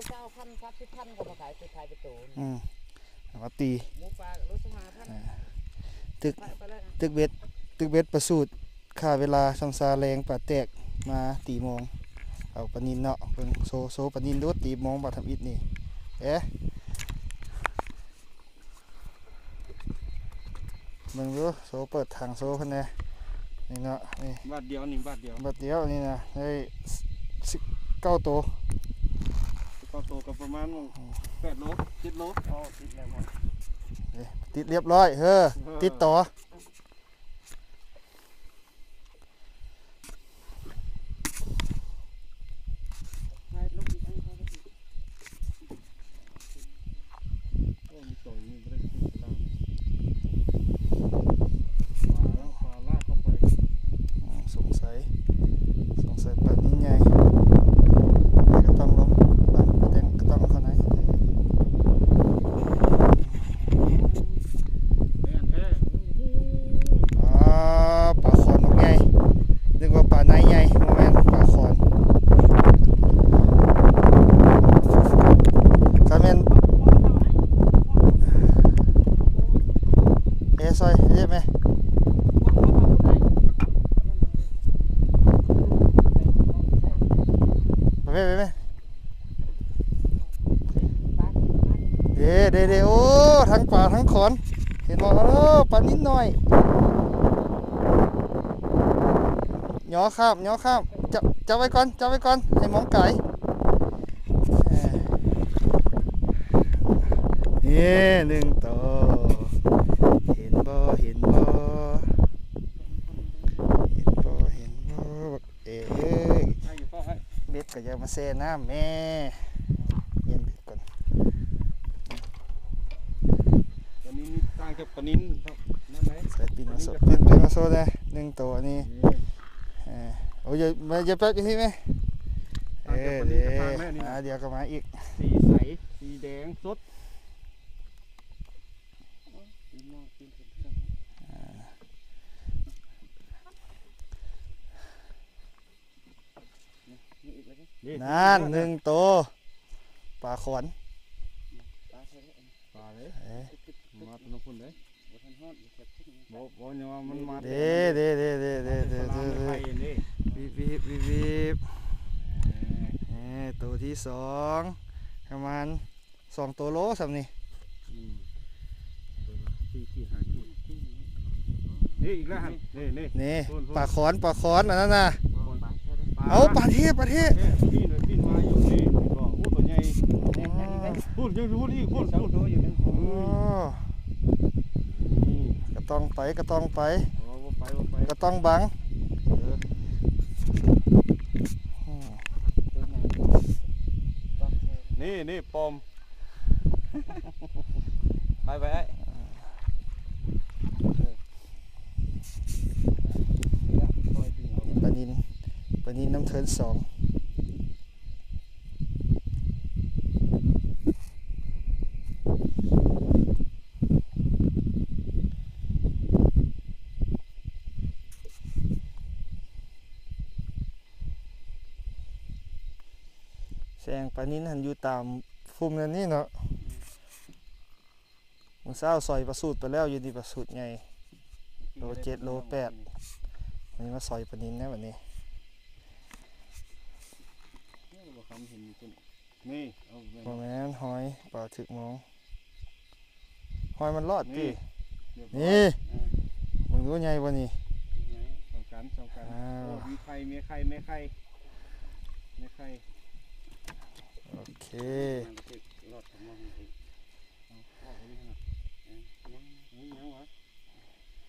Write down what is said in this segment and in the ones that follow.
ຊາວພັນ ສາມສິບພັນ ກໍມາຂາຍ ໄປຂາຍເປັນໂຕນີ້. ອືມ ເອົາມາຕີ ໝູປ່າໂລຊາວຫ້າພັນ. ອ່າ ຕຶກ ຕຶກເບັດ ຕຶກເບັດປະສູດ ຂ້າເວລາຊ່ຳຊາແລງປາແຕກ ມາຕີມອງ ເອົາປານິນເນາະ. ເບິ່ງໂຊ ໂຊປານິນດູ ຕີມອງບາດທຳອິດນີ້ ເອ. ເບິ່ງດູ ໂຊເປີດຖັງໂຊເພິ່ນແດ່ ນີ້ເນາະ ນີ້ ບາດດຽວນີ້ ບາດດຽວ ບາດດຽວນີ້ນະ ໄດ້ສິບເກົ້າໂຕ ສິບເກົ້າໂຕກໍປະມານ ອືມ ແປດໂລ ເຈັດໂລ. ອໍ ຕິດແລ້ວ ຕິດລຽບຮ້ອຍ ເຮີ ເອີ ຕິດຕໍ່. ອືມ ສົງໄສ ສົງໄສປານິນໃຫຍ່ ແຕ່ກໍຕ້ອງລົງ ບາງແຕ່ກໍຕ້ອງເຂົ້າໃນ. ອ່າ ປາຂອນບັກໃຫຍ່ ນຶກວ່າປາໄນໃຫຍ່ ບໍ່ແມ່ນ ປາຂອນ. ຄັນແມ່ນ ເອ ຊ່ອຍເຮັດແມ່ ໄປແມ່ ໄປແມ່. ເດ້ ເດ້ ເດ້ ໂອ້ ທັງປາທັງຂອນ ເຫັນບໍ່? ໂອ້ ປານິນນ້ອຍ ຍໍຂ້າມ ຍໍຂ້າມ ຈັບ ຈັບໄວ້ກ່ອນ ຈັບໄວ້ກ່ອນ ໃຫ້ມອງກາຍ. ເອີ ເອີ ນີ້ໜຶ່ງໂຕ ເຫັນບໍ່ ເຫັນບໍ່ ເຫັນບໍ່ ເຫັນບໍ່? ເອີຍ ເບັດກໍຢ່າມາແຊ່ນ້ຳແມ່ ປ່ຽນເບັດກ່ອນ. ຕອນນີ້ມີຕ່າງຈາກປານິນເນາະ ນັ້ນໄດ໋ ໃສ່ປິ່ນມາໂຊ ປິ່ນ ປິ່ນມາໂຊແດ່ ໜຶ່ງໂຕນີ້. ເອີ ໂອ້ຍ ຢ່າ ຢ່າແປັບຢູ່ທີ່ແມ່. ເອີ ເດ້ ດຽວກໍມາອີກ ສີໃສ ສີແດງສົດ. ນັ້ນ ໜຶ່ງໂຕ ປາຂອນ ປາເດ້ ເອີ ມາແຕ່ນ້ຳພຸ້ນເດ້ ບໍ່ ບໍ່ ຍັງວ່າມັນມາແຕ່ ເດ້ ເດ້ ເດ້ ເດ້ ມາແຕ່ສະໜາມໄຂ່ເດ້ ວິບ ວິບ ວິບ ວິບ. ເອີ ໂຕທີສອງ ປະມານ ສອງໂຕໂລສ່ຳນີ້. ອືມ ສີ່ ສີ່ ຫ້າ ນີ້ອີກແລ້ວຫັ້ນ ນີ້ ນີ້ ນີ້ ໂພນ ໂພນ ປາຂອນ ປາຂອນ ອັນນັ້ນນະ ປາຂອນ ເອົາ ປາເທ ປາເທ ເທ ປີ້ນ ປີ້ນມາຢູ່ ນີ້ ເຫັນບໍ່? ໂອ້ ໂຕໃຫຍ່ ອືມ ພຸ້ນ ຍັງພຸ້ນອີກ ພຸ້ນ ສອງໂຕຢູ່ ພຸ້ນ ໂອ້ ນີ້ ກະຕ້ອງໄປ ກະຕ້ອງໄປ ອໍ ບໍ່ໄປ ບໍ່ໄປ ກະຕ້ອງບັງ ເອີ ອືມ ນີ້ ນີ້ ປອມ ໄປ ໄປ ໄປ ເອີ ປານິນ ປານິນນ້ຳເທີນສອງ. ແສງປານິນຫັ້ນຢູ່ຕາມຟຸ່ມແນວນີ້ເນາະ. ມື້ເຊົ້າສອຍປາສູດໄປແລ້ວ ຢູ່ນີ້ປາສູດໃຫຍ່ ໂລເຈັດ ໂລແປດ. ນີ້ມາສອຍປານິນແລ້ວບັດນີ້. ນີ້ ເອົາແມ່ນ ບໍ່ແມ່ນ ຫອຍ ປາຖືກມອງ ຫອຍມັນລອດຕິ. ນີ້ ນີ້ ເອີ ເບິ່ງດູໃຫຍ່ບໍ່ນີ້. ນີ້ ສ່ຳກັນ ສ່ຳກັນ. ອ່າ ໂອ້ ມີໄຂ່ ມີໄຂ່ ແມ່ໄຂ່ ແມ່ໄຂ່. ໂອເຄ ມັນຖືກລອດເຂົ້າມາອີກ. ເອົາອອກໄປນີ້ນະ ເອີ ຍັງ ຍັງ ຍັງຫວາ?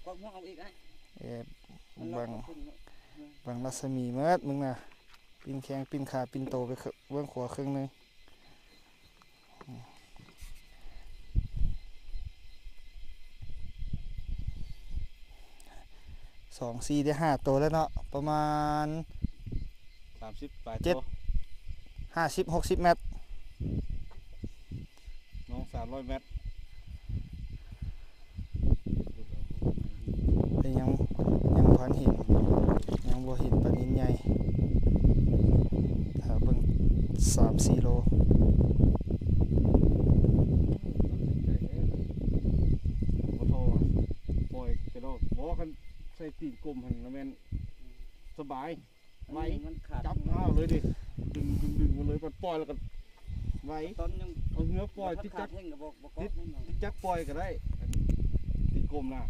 ກວາດຫົວອອກອີກອ້າຍ. ເອີ ບັງ ບັງລັດສະໝີໝົດມຶງນະ. ປີ້ນແຂ້ງ ປີ້ນຂາ ປີ້ນໂຕໄປເຄິ່ງ ເບື້ອງຂວາເຄິ່ງໜຶ່ງ. ສອງ ສີ່ ໄດ້ຫ້າໂຕແລ້ວເນາະ ປະມານ ສາມສິບປາຍໂຕ ເຈັດ ຫ້າສິບ ຫົກສິບແມັດ. ນ້ອງສາມຮ້ອຍແມັດ ແຕ່ຍັງ ຍັງບໍ່ທັນເຫັນ ຍັງບໍ່ເຫັນປານິນໃຫຍ່. ຖ້າເບິ່ງສາມສີ່ໂລ ຕີນກົມຫັ້ນລະແມ່ນສະບາຍ ໄວ ມັນຂາດ ຈັບຫ້າວເລີຍເດ້ ດຶງ ດຶງ ດຶງມາເລີຍ ປັດປ່ອຍແລ້ວກໍໄວ ຕອນຍັງ ເອົາເຮືອປ່ອຍ ບໍ່ທັນຂາດແຮງກໍບໍ່ ບໍ່ເກາະ ຕິດ ຕິດຈັກປ່ອຍກໍໄດ້ ອັນຕີນກົມນະ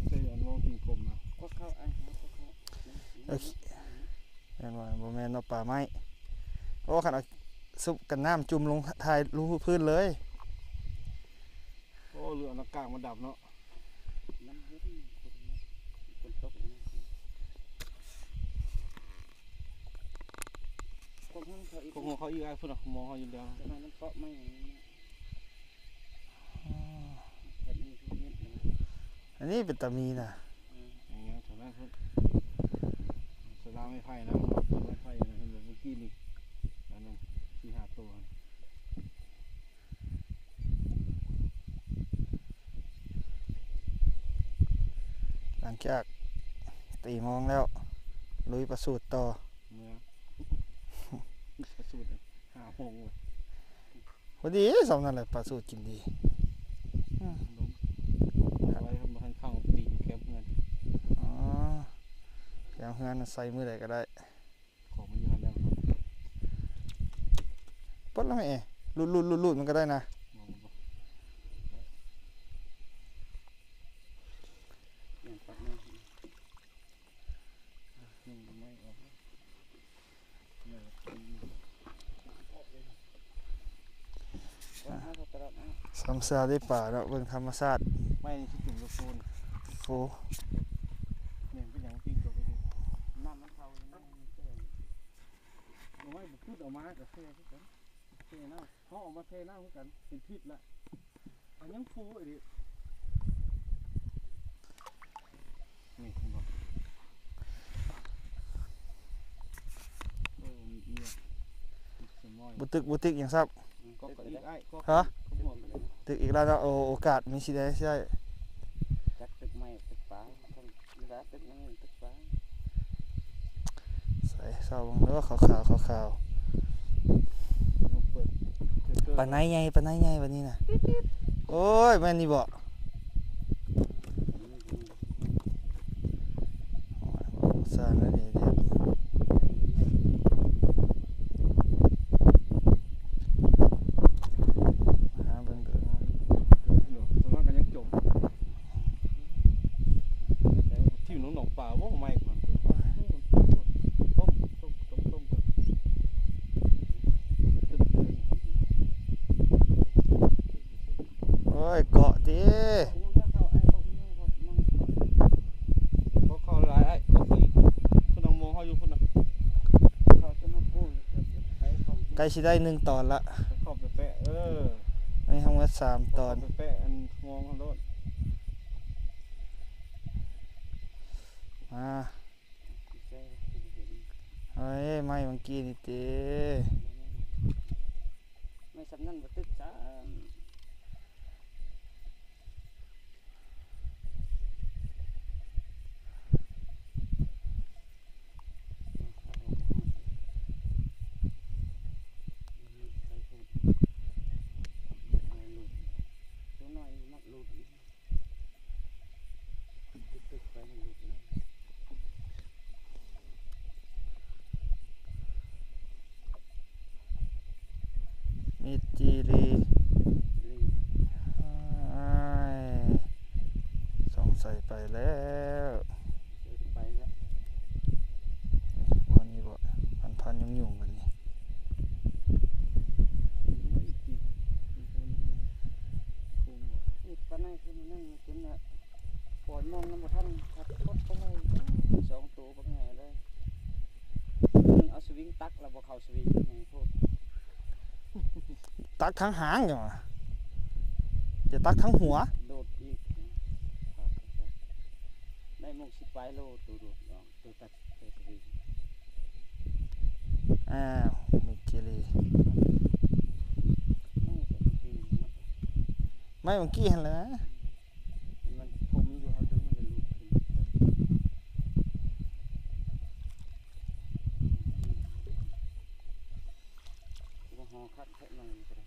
ໃສ່ອັນລອງຕີນກົມນະ ກໍເຂົ້າ ອ້າຍ ກໍເຂົ້າ ໂອເຄ ແມ່ນບໍ່ ບໍ່ແມ່ນເນາະ ປາໄມ້ ໂອ້ ຄັນເອົາຊຸບກັນນ້ຳຈຸ່ມລົງ ຖ່າຍລົງພື້ນເລີຍ ໂອ້ ເຫຼືອໜ້າກາກມັນດຳເນາະ ມັນເຫັນຝົນຕົກ ພວກເຮົາເຂົ້າອີກ ພວກເຮົາເຂົ້າອີກ ອ້າຍ ພຸ້ນນະ ມອງເຮົາຢູ່ແລ້ວ ຈະໃຫ້ມັນເກາະໄມ້ ອັນນີ້ເປັນຕາມີນະ ອືມ ຍັງເທົ່ານັ້ນພຸ້ນ ສະລາໄມ້ໄຜ່ນະ ໄມ້ໄຜ່ນະ ເຫັນບໍ່ ເມື່ອກີ້ນີ້ ອັນນັ້ນສີ່ຫ້າໂຕ ຫຼັງຈາກຕີມອງແລ້ວ ລຸຍປະສູດຕໍ່ ເມືອປະສູດ ຫ້າໂມງ ພໍດີສ່ຳນັ້ນແຫຼະ ປາສູດກິນດີ ອືມ ໄວ້ຄັນບໍ່ທັນເຂົ້າ ຕີຢູ່ແຄມເຮືອນ ອໍ ແຄມເຮືອນໃສ່ມື້ໃດກໍໄດ້ ຂອງມັນຢູ່ຫັ້ນແລ້ວ ປົດລະແມ່ ຫຼຸດໆໆໆ ມັນກໍໄດ້ນະ ບໍ່ ບໍ່ ບໍ່ ຍັງປັດແມ່ ຍັງບໍ່ໄໝ້ອອກ ສຳສາໄດ້ປາເນາະ ເບິ່ງທຳມະຊາດ ໄມ້ນີ້ຊິຈຸ່ມໂລໂຊນ ໂຟ ແມ່ນເປັນຫຍັງ ປີກຕົກໄປ ນ້ຳມັນເຂົ້າ ນ້ຳມັນແຊ່ ເອົາໄວ້ບໍ່ປຸດ ເອົາມາກໍແຊ່ຄືກັນ ແຊ່ນ້ຳ ເຮົາເອົາມາແຊ່ນ້ຳຄືກັນ ເປັນພິດລະ ອັນຍັງຟູອີກ ນີ້ເຫັນບໍ່ ໂອ້ ມີເອີຍ ມີສະມອຍ ບໍ່ຕຶກ ບໍ່ຕຶກຫຍັງຊ້ຳ ກໍ ກໍອີກອ້າຍ ກໍ ຮະ ກໍບວກໄປເລີຍ ຕຶກອີກແລ້ວເນາະ ໂອ ໂອກາດມີຊິໄດ້ ຊິໄດ້ ຈັກຕຶກໃໝ່ຕຶກປາ ນີ້ລະຕຶກນັ້ນຕຶກປາ ໃສ່ ສ່ອງເບິ່ງເດີ ຂາວໆ ຂາວໆ ເປີດ ປາໄນໃຫຍ່ ປາໄນໃຫຍ່ບັດນີ້ນະ ໂອ້ຍ ແມ່ນນີ້ບໍ? ໂອ້ຍ ບໍ່ສ້າງແລ້ວນີ້ ຫາເບິ່ງເດີ ສ່ວນມາກກໍຍັງຈົມ ທີ່ໜອງປາບໍ່ ໄມ້ມັນຕົ້ມ ຕົ້ມ ຕົ້ມ ຕົ້ມ ໂອ້ຍ ເກາະຕິ ບໍ່ເຂົ້າຫຼາຍ ອ້າຍ ບໍ່ເຂົ້າອີກ ເພິ່ນນັ່ງມອງເຮົາຢູ່ພຸ້ນນະ ໃກ້ຊິໄດ້ໜຶ່ງຕອນລະ ເຂົ້າແປະໆ ເອີ ໃຫ້ເຮົາໝົດສາມຕອນ ເຂົ້າແປະໆ ອັນມອງເຮົາໂລດ ມາ ເຮີ້ຍ ໄມ້ເມື່ອກີ້ນີ້ຕິ ໄມ້ສ່ຳນັ້ນບໍ່ຕຶກຊ້ຳ. ມິດຈີລີ ອ້າຍ ສົງໄສໄປແລ້ວ ໄປແລ້ວ ບ່ອນນີ້ບໍ່ ພັນໆ ຫຍຸ້ງໆ ບັດນີ້ ນີ້ປານນັ້ນຄືມັນນັ້ນກິນແລ້ວ ປ່ອຍມອງນຳບໍ່ທັນ ຄັກໂຄດເທົ່າໃດ ສອງໂຕບັກໃຫຍ່ເລີຍ ໜຶ່ງເອົາສະວິງຕັກແລ້ວບໍ່ເຂົ້າສະວິງ ໃຫຍ່ໂພດ ຕັກທັງຫາງຈັ່ງວ່າ ຈະຕັກທັງຫົວ ໂດດອີກ ໄດ້ໝົດສິບປາຍໂລ ໂຕໂດດອອກ ໂຕຕັກໃສ່ສະວິງ ອ້າວ ມິດຈີລີ ໄມ້ເມື່ອກີ້ຫັ້ນແຫຼະ ມັນຖົມຢູ່ ເຮົາດຶງມັນເລີຍຫຼຸດຂຶ້ນ ບໍ່ຫໍຄັກແທ້ໜ້ອຍກໍໄດ້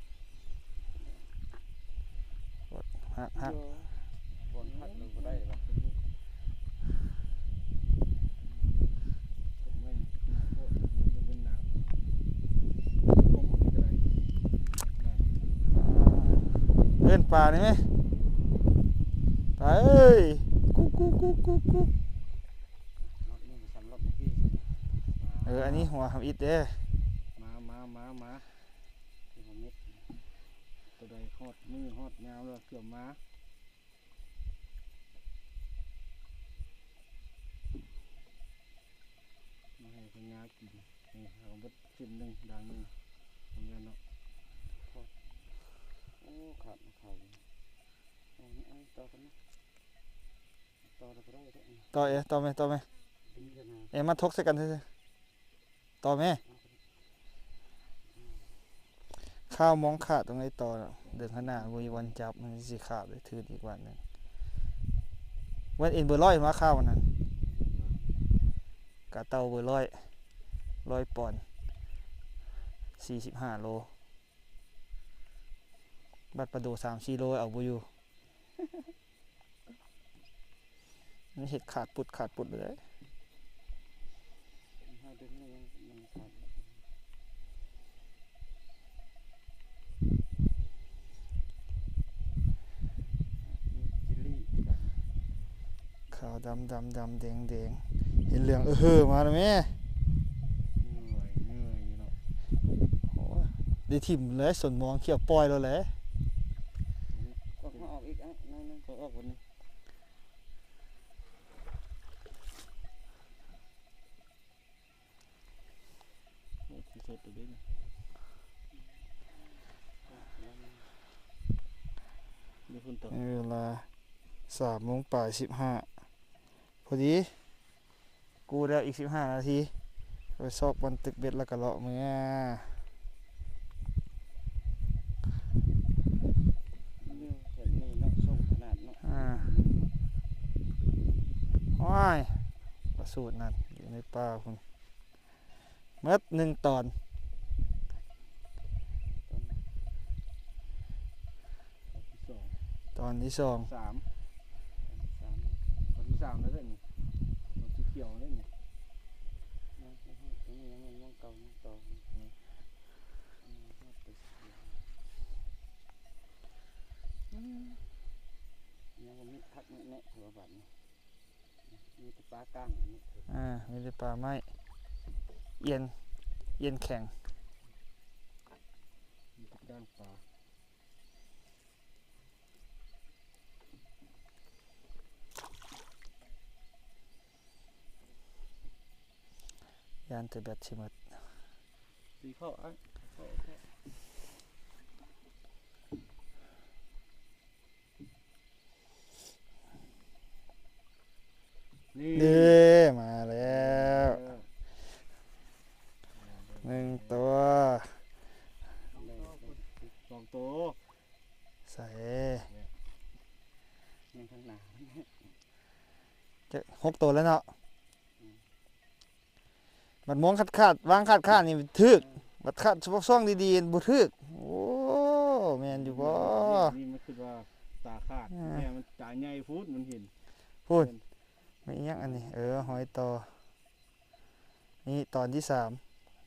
ຫັກ ຫັກ ເອີ ບ່ອນພັກມັນບໍ່ໄດ້ຫວາ ປັນປານີ້ແມ ປາເອີຍ ກຸກໆໆໆ ເອີ ອັນນີ້ຫົວທຳອິດເດ້ ມາ ມາ ມາ ມາ ໂຕໃດຮອດມື້ຮອດຍາມແລ້ວ ເກືອບມາ. ມາໃຫ້ພະຍາກິນ ນີ້ເອົາເບິດເສັ້ນໜຶ່ງ ດາງໜຶ່ງ ເອົາແມ່ນເນາະ ໂອ້ ຂາດ ຂາດ ເອົານີ້ ເອົາຕໍ່ກັນນະ ຕໍ່ແລ້ວກໍໄດ້ເດ້ ຕໍ່ເອ ຕໍ່ແມ່ ຕໍ່ແມ່ ເອີ ມາທົກໃສ່ກັນຊື່ໆ. ຕໍ່ແມ່ ຂ້າວມອງຂາດຕົງໃດຕໍ່ ເດີນຂ້າງໜ້າບໍ່ມີບ່ອນຈັບ ມັນຊິຂາດໄປຖືກອີກວັນໜຶ່ງ ວັນເອັນເບີຮ້ອຍມາຂ້າວນັ້ນ ກາເຕົາເບີຮ້ອຍ ຮ້ອຍປອນ ສີ່ສິບຫ້າໂລ ບັດປາໂດສາມສີ່ໂລເອົາບໍ່ຢູ່. ມັນເຮັດຂາດປຸດຂາດປຸດເລີຍ ຂາວດຳດຳດຳແດງແດງ ເຫັນເຫຼືອງເອີເຮີມາແລ້ວແມ່ ເມື່ອຍ ເມື່ອຍຢູ່ເນາະ ໂອ້ຍ ໄດ້ຖິ້ມເລີຍ ສົນມອງຂຽວປ່ອຍໂລດແຫຼະ ອອກ ເອົາອອກອີກ ເອົາໜ້ອຍໜຶ່ງ ເອົາອອກບັດນີ້. ໂອ້ ຊິສົດເລີຍເດ້ນີ້ ມີຄົນຕອບ ໃນເວລາສາມໂມງປາຍສິບຫ້າ ພໍດີ ກູ້ແລ້ວອີກສິບຫ້ານາທີ ໄປຊອກບ່ອນຕຶກເບັດ ແລ້ວກໍເລາະເມືອ ແບບນີ້ເນາະ ຊົງຂະໜາດເນາະ ອ່າ ໂອ້ຍ ປາສູດນັ້ນຢູ່ໃນປ່າພຸ້ນ ໝົດໜຶ່ງຕອນ ຕອນທີສອງ ຕອນທີສອງ ສາມ ຕອນທີສາມແລ້ວເດ້ນີ້ ຕອນສີຂຽວເດ້ນີ້ ຍັງ ຍັງ ຍັງ ຍັງ ຍັງ ຍັງ ຍັງບໍ່ມີຄັກແນ່ໆ ເທື່ອບາດນີ້ ມີແຕ່ປາກ້າງອັນນີ້ ອ່າ ມີແຕ່ປາໄມ້ ອ່ຽນ ອ່ຽນແຂງ ມີແຕ່ກ້າງປາ ຢ້ານແຕ່ແບັດຊິໝົດ ຕີເຂົ້າອ້າຍ ເຂົ້າ ເຂົ້າ. ນີ້ ເດ້ ມາແລ້ວ ເອີ ໜຶ່ງຕົວ ສອງໂຕ ໃສ ຍັງທາງໜ້າ ຈັກຫົກໂຕແລ້ວເນາະ. ບັດມອງຂາດໆ ວາງຂາດໆ ນີ້ຖືກ ບັດຂາດຊ່ວງໆ ດີໆ ບໍ່ຖືກ. ໂອ້ ແມ່ນຢູ່ບໍ່? ນີ້ມັນຄືວ່າຕາຂາດ ອ່າ ແຕ່ມັນຕາໃຫຍ່ພຸ້ນ ມັນເຫັນພຸ້ນ. ແມ່ນຫຍັງອັນນີ້? ເອີ ຫອຍຕໍ່. ນີ້ຕອນທີສາມ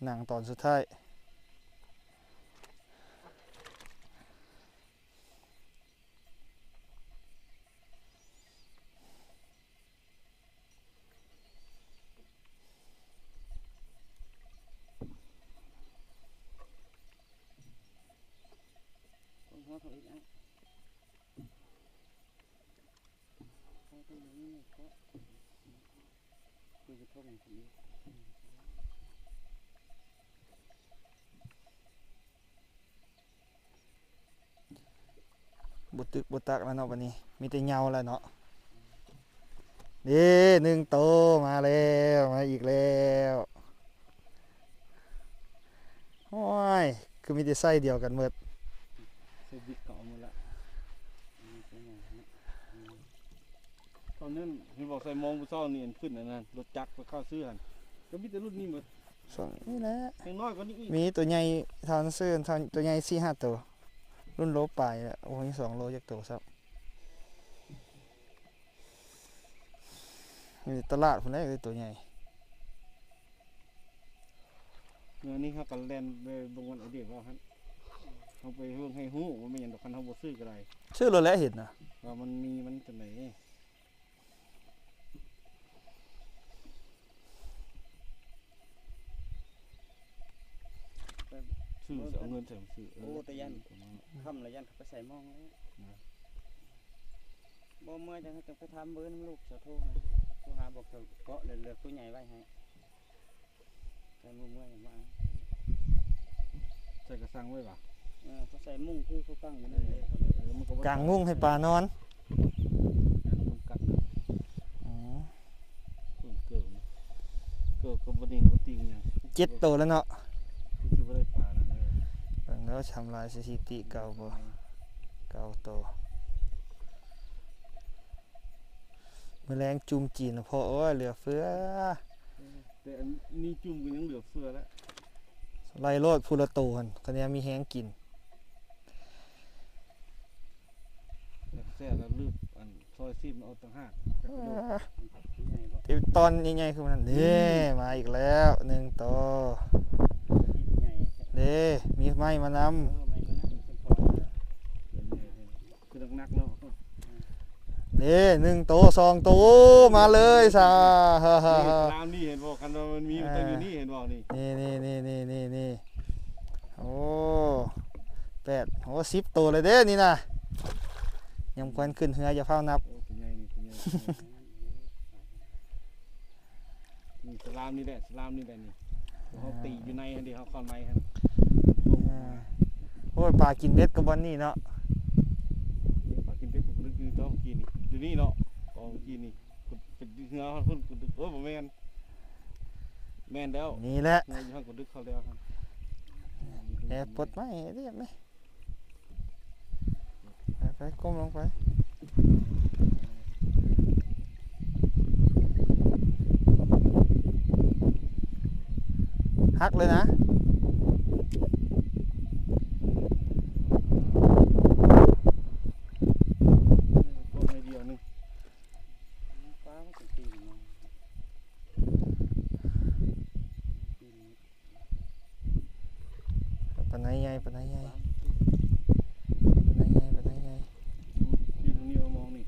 ໜັງຕອນສຸດທ້າຍ. ບໍ່ຕຶກບໍ່ຕັກແລ້ວເນາະ ບັດນີ້ມີແຕ່ເຫຍົາແລ້ວເນາະ. ເດ້ ໜຶ່ງໂຕມາແລ້ວ ມາອີກແລ້ວ. ໂອ້ຍ ຄືມີແຕ່ໄຊດຽວກັນໝົດ ໄຊບິກກໍເອົາໝົດລະ. ຕອນນັ້ນເຫັນບອກໃສ່ມອງຜູ້ເຊົ່ານີ້ ອັນຂຶ້ນອັນນັ້ນ ລົດຈັກໄປເຂົ້າຊື້ຫັ້ນ ກໍມີແຕ່ລຸ້ນນີ້ໝົດ. ຊ່ວງນີ້ແຫຼະ ຢ່າງນ້ອຍກວ່ານີ້ອີກ ມີຕົວໃຫຍ່ເທົ່ານັ້ນຊື່ ຕົວໃຫຍ່ສີ່ຫ້າໂຕ ລຸ້ນໂລປາຍແຫຼະ. ໂອ້ຍ ສອງໂລຈັກໂຕຊ້ຳ ຢູ່ຕະຫຼາດພຸ້ນແຫຼະ ຕົວໃຫຍ່. ເມື່ອນີ້ເຮົາກໍແລ່ນໄປເບິ່ງວັນອະເດດວ່າຫັ້ນ ເຮົາໄປເບິ່ງໃຫ້ຮູ້ວ່າແມ່ນຫຍັງດອກ ຄັນເຮົາບໍ່ຊື້ກໍໄດ້ ຊື້ໂລດແຫຼະ ເຫັນນະ ວ່າມັນມີມັນຈັ່ງໃດ. ຊື້ ເອົາເງິນໃສ່ຊື້ ເອີ ໂອ້ ແຕ່ຢ້ານຄ່ຳລະ ຢ້ານເຂົາໄປໃສ່ໝອງແລ້ວນະ. ບໍ່ເມື່ອຍຈັ່ງ ຈັ່ງໄປຖາມເບີນຳລູກ ເຂົາໂທຫາ ໂທຫາບອກເຂົາເກາະ ແລ້ວເລືອກໂຕໃຫຍ່ໄວ້ໃຫ້. ໃສ່ມືເມື່ອຍມາ ໃສ່ກະສັງໄວ້ຫວາ? ເອີ ເຂົາໃສ່ມຸ້ງຄືເຂົາກາງຢູ່ນັ້ນເດ້ ເອີ ມັນກໍບໍ່ ກາງມຸ້ງໃຫ້ປານອນ ມັນກັດ ອືມ ເກີບ ເກີບກໍບໍ່ໄດ້ບໍ່ຕິງຫຍັງ ເຈັດໂຕແລ້ວເນາະ ຄືຊິບໍ່ໄດ້ປານະ. ເອີ ເບິ່ງແລ້ວທຳລາຍສະຖິຕິເກົ່າບໍ່? ເກົ້າໂຕ. ມື້ແລງຈຸ່ມຈີນນະພໍ່ ໂອ້ຍ ເຫຼືອເຟືອ ແຕ່ອັນນີ້ຈຸ່ມກໍຍັງເຫຼືອເຟືອແຫຼະ ໄລ່ໂລດຜູ້ລະໂຕຫັ້ນ ຄັນແນວມີແຮງກິນ ແຊບໆ ແລ້ວລືບອັນຊອຍຊີມເອົາຕ່າງຫາກ ເອີ ຕອນໃຫຍ່ໆ ຄືມັນນັ້ນເດ້ ມາອີກແລ້ວໜຶ່ງໂຕ ເດ້ ມີໄມ້ມານຳ ຄືໜັກໆ ເນາະ. ເດ້ ໜຶ່ງໂຕ ສອງໂຕ ມາເລີຍຊະ ນີ້ສະລາມນີ້ເຫັນບໍ່? ຄັນວ່າມັນມີ ມັນຕ້ອງຢູ່ນີ້ ເຫັນບໍ່ນີ້? ນີ້ໆ ໂອ້ ແປດ ໂອ້ ສິບໂຕເລີຍເດ້ນີ້ນະ ຍັງບໍ່ທັນຂຶ້ນເຮືອ ຢ່າຟ້າວນັບ ໂອ້ ໂຕໃຫຍ່ນີ້ ໂຕໃຫຍ່ ນີ້ສະລາມນີ້ແຫຼະ ສະລາມນີ້ແຫຼະນີ້ ເຮົາຕີຢູ່ໃນຫັ້ນເດ້ ເຮົາເຂົ້າໃນຫັ້ນ ເອີ ໂອ້ຍ ປາກິນເບັດກໍບ່ອນນີ້ເນາະ ປາກິນເບັດກໍລຶກຢູ່ຕອນກີ້ນີ້ ຢູ່ນີ້ເນາະ ຕອນກີ້ນີ້ ເປັນເຮືອເຮົາພຸ້ນ ໂອ້ຍ ບໍ່ແມ່ນ ແມ່ນແລ້ວ ນີ້ແຫຼະ ເຮືອຢູ່ຫັ້ນກໍດຶກເຂົ້າແລ້ວ ແອ ປົດໄມ້ເດ້ແມ່ ໄປໆ ກົ້ມລົງໄປ ຫັກເລີຍນະ ເກາະໜ້ອຍດຽວໜຶ່ງ ປານໃຫຍ່ ປານໃຫຍ່ ປານໃຫຍ່ ປານໃຫຍ່ ທີ່ຕົງນີ້ເຮົາມອງນີ້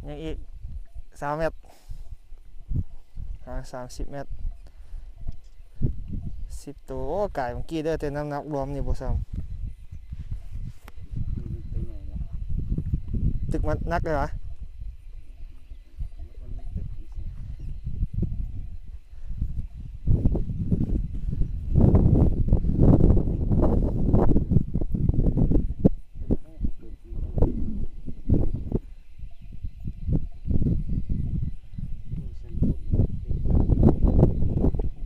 ຍັງອີກຊາວແມັດ ຫ່າງສາມສິບແມັດ ສິບໂຕ ໂອ້ ກາຍເມື່ອກີ້ເດີ ແຕ່ນ້ຳໜັກລວມນີ້ບໍ່ຊ່ຳ ຕຶກມັນໜັກເລີຍຫວາ?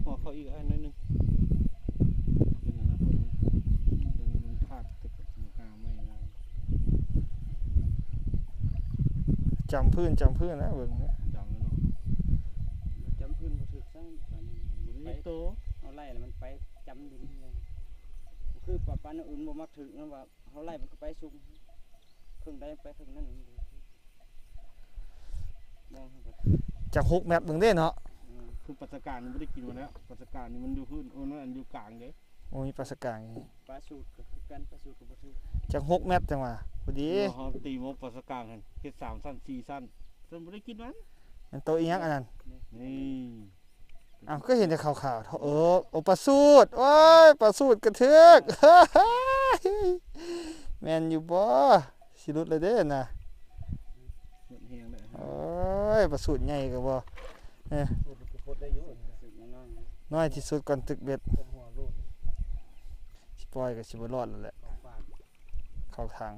ຂໍເຂົ້າອີກອັນໜ້ອຍໜຶ່ງ ເປັນອັນນັ້ນ ມັນຂາດແຕ່ກັບໝາກຫຍ້າໄມ້ນະ ຈຳພື້ນ ຈຳພື້ນນະ ເບິ່ງ ຈຳແລ້ວເນາະ ຈຳພື້ນບໍ່ຖືກຊ້ຳ ອັນນີ້ ບໍ່ໄດ້ໂຕ ເຮົາໄລ່ແລ້ວມັນໄປຈຳດິນເລີຍ ຄືປາ ປານອື່ນບໍ່ມັກຖືກນຳວ່າ ເຮົາໄລ່ມັນກໍໄປສູງ ເຄິ່ງໃດໄປເຄິ່ງນັ້ນ ມອງເຮົາກໍ ຈັກຫົກແມັດເບິ່ງເດ້ເນາະ ອືມ ຄືປາສະກາງນີ້ບໍ່ໄດ້ກິນມາແລ້ວ ປາສະກາງນີ້ມັນຢູ່ພື້ນ ໂອ້ ນັ້ນຢູ່ກາງເດ້ ໂອ້ ມີປາສະກາງ ປາສູດກໍຄືກັນ ປາສູດກໍບໍ່ຖືກ ຈັກຫົກແມັດຈັ່ງວ່າ ພໍດີ ເຮົາຕີໝົກປາສະກາງຫັ້ນ ເຮັດສາມຊັ້ນ ສີ່ຊັ້ນ ຊັ້ນບໍ່ໄດ້ກິນມັນ ມັນໂຕອີຫຍັງອັນນັ້ນ ນີ້ ອ້າວ ກໍເຫັນແຕ່ຂາວໆ ເອີ ໂອ ປາສູດ ໂອ້ຍ ປາສູດກະຖືກ ແມ່ນຢູ່ບໍ່? ຊິຫຼຸດແລ້ວເດ້ນະ ໂອ້ຍ ປາສູດໃຫຍ່ກໍບໍ່ ເອີ ສູດກໍພົດໄດ້ຢູ່ ນ້ອຍທີ່ສຸດກ່ອນຕຶກເບັດ ຊິປ່ອຍກໍຊິບໍ່ລອດແລ້ວແຫຼະ ເຂົ້າທາງ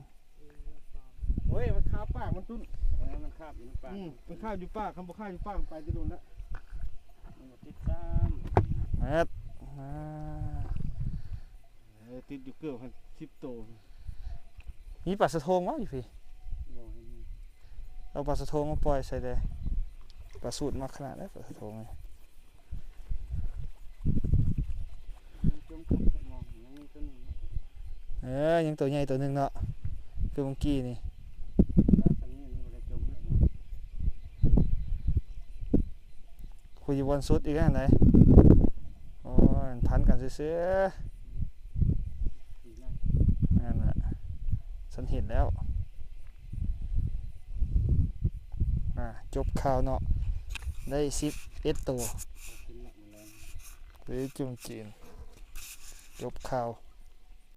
ໂອ້ຍ ມັນຄາບປາກມັນຕຸ້ນ ເອີ ມັນຄາບຢູ່ໃນປາກ ອືມ ມັນຄາບຢູ່ປາກ ຄັນບໍ່ຄາບຢູ່ປາກມັນໄປແຕ່ດົນແລ້ວ ມັນບໍ່ຕິດຊ້ຳ ແມ່ນ ອ່າ ເອີ ຕິດຢູ່ເກືອບຫັ້ນ ສິບໂຕ ມີປາສະໂທງບໍ່ຢູ່ພີ້? ບໍ່ເຫັນມີ ເອົາປາສະໂທງມາປ່ອຍໃສ່ແດ່ ປາສູດມັກຂະໜາດໃດປາສະໂທງນີ້ ເອີ ຍັງໂຕໃຫຍ່ໂຕໜຶ່ງເນາະ ຄືເມື່ອກີ້ນີ້. ຄຸຍຢູ່ບ່ອນສຸດອີກຫັ້ນໃດ. ໂອ້ຍ ມັນພັນກັນຊື່ໆ ນັ້ນແຫຼະ ສັນເຫັນແລ້ວ. ອ່າ ຈົບຂ່າວເນາະ ໄດ້ສິບເອັດໂຕ ເອີ ຈຸ່ມຈີນ ຈົບຂ່າວ.